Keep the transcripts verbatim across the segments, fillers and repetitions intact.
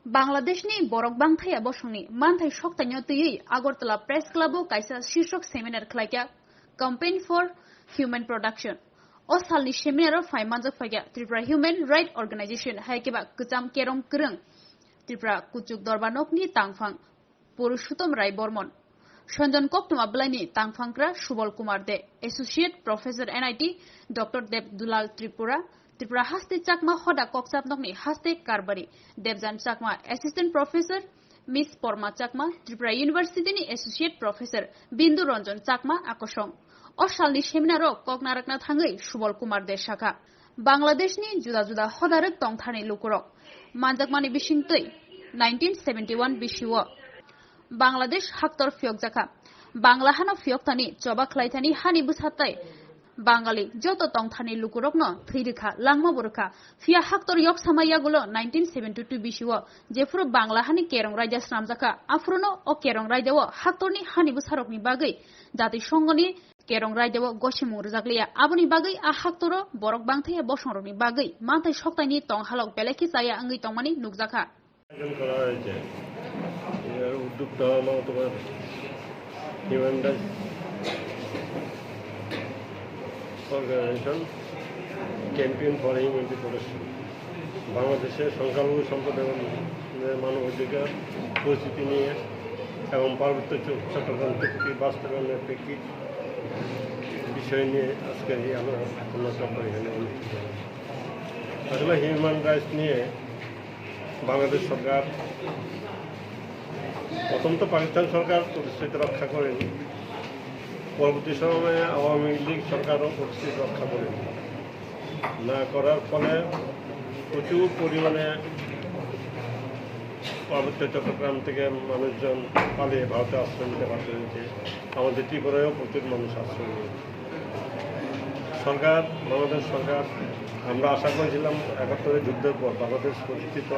Bangladeshni borok bangthaya bosongni manthai soktaino twiwi Agartala Press Club-o kaisa shirshok seminar khlaikha, Campaign for Human Production. O salni seminar-o phai manjak phaikha Tripura Human Rights Organization, hai khe ba kwcham kerong kwrwng Tripura Kuchuk Dorbar Nokni tangphang Purushottama Rai Bormon, Sanjan Koktwma Bwlaini tangphangra Subal Kumar De, Associate Professor N I T, Doctor Dev Dulal Tripura, Tripura Haste Chakma Hoda Kokchap Nokni Haste Karbari, Debjan Chakma, Assistant Professor, Miss Porma Chakma, Tripura University ni Associate Professor, Bindu Ranjan Chakma, akosong. O salni seminar-o kok narakna thangwi Subal Kumar De sakha, Bangladeshni juda juda hodarwk tongthani lukurok manjakmani bisingtwi nineteen seventy-one bisio Bangladesh haktor phiyokjakha. Bangla hano phiyoktani, choba khlaithani hani bwsa tei Bangali joto tongthani lukurokno thwi rwkha, langma bo rwkha. Phiya haktor yoksamai yagulo nineteen seventy-two bisio jephuru Bangla hani kerong raida swnamjakha, aphuruno o kerong raidao haktorni hani bwsarokni bagwi Jatisonghoni kerong raidao gosimung rwjakliya. Aboni bagwi a haktoro borok bangthaya bosongrokni bagwi manthai soktaini tonghalok belai khe chaya wngwi tongmani nukjakha. আয়োজন করা হয়েছে। এর উদ্যোক্তা হলো তোমার human rights organisation, campaign for human protection. বাংলাদেশের সংখ্যালঘু সম্প্রদায়ের মানবাধিকার পরিস্থিতি নিয়ে এবং পার্বত্য চট্টগ্রাম চুক্তি বাস্তবায়নের প্রেক্ষিত বিষয় নিয়ে আজকে এই আমরা এখানে অনুষ্ঠিত হয়েছে। আসলে হিউম্যান রাইটস নিয়ে বাংলাদেশ সরকার, প্রথম তো পাকিস্তান সরকার প্রতিশ্রুতি রক্ষা করেনি, পরবর্তী সময়ে আওয়ামী লীগ সরকারও প্রতিশ্রুতি রক্ষা করেনি। না করার ফলে প্রচুর পরিমাণে পার্বত্য চট্টগ্রাম থেকে মানুষজন পালিয়ে ভারতে আশ্রয় নিতে বাধ্য হয়েছে। আমাদের ত্রিপুরায়ও প্রচুর মানুষ আশ্রয় নিয়েছে। সরকার, বাংলাদেশ সরকার, আমরা আশা করেছিলাম একাত্তরের যুদ্ধের পর বাংলাদেশ প্রতিষ্ঠিত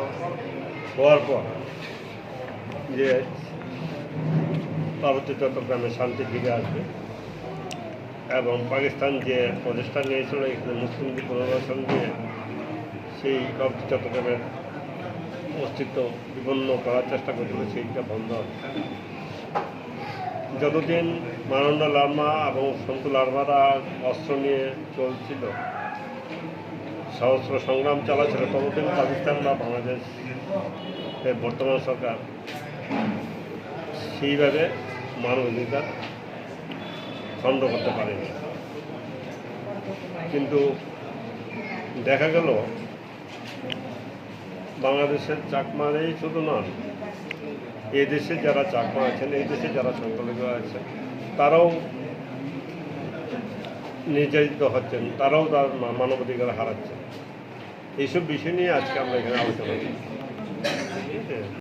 হওয়ার পর যে পার্বত্য চট্টগ্রামে শান্তি ফিরে আসবে এবং পাকিস্তান যে প্রচেষ্টা নিয়েছিল এখানে মুসলিমদের পুনর্বাসন দিয়ে সেই পার্বত্য চট্টগ্রামের অস্তিত্ব বিপন্ন করার চেষ্টা করেছিল, সেইটা বন্ধ হবে। যতদিন মানন্দ লার্মা এবং সন্তু লার্মারা অস্ত্র নিয়ে চলছিল, সশস্ত্র সংগ্রাম চালাচ্ছিল, ততদিন পাকিস্তান বা বাংলাদেশ, এর বর্তমান সরকার সেইভাবে মানবাধিকার খণ্ড করতে পারেনি। কিন্তু দেখা গেল বাংলাদেশের চাকমারাই শুধু নন, এই দেশে যারা চাকমা আছেন, এই দেশে যারা সংখ্যালঘু আছেন, তারাও নির্যাতিত হচ্ছেন, তারাও তার মা-, মানবাধিকার হারাচ্ছেন। এইসব বিষয় নিয়ে আজকে আমরা এখানে আলোচনা করছি।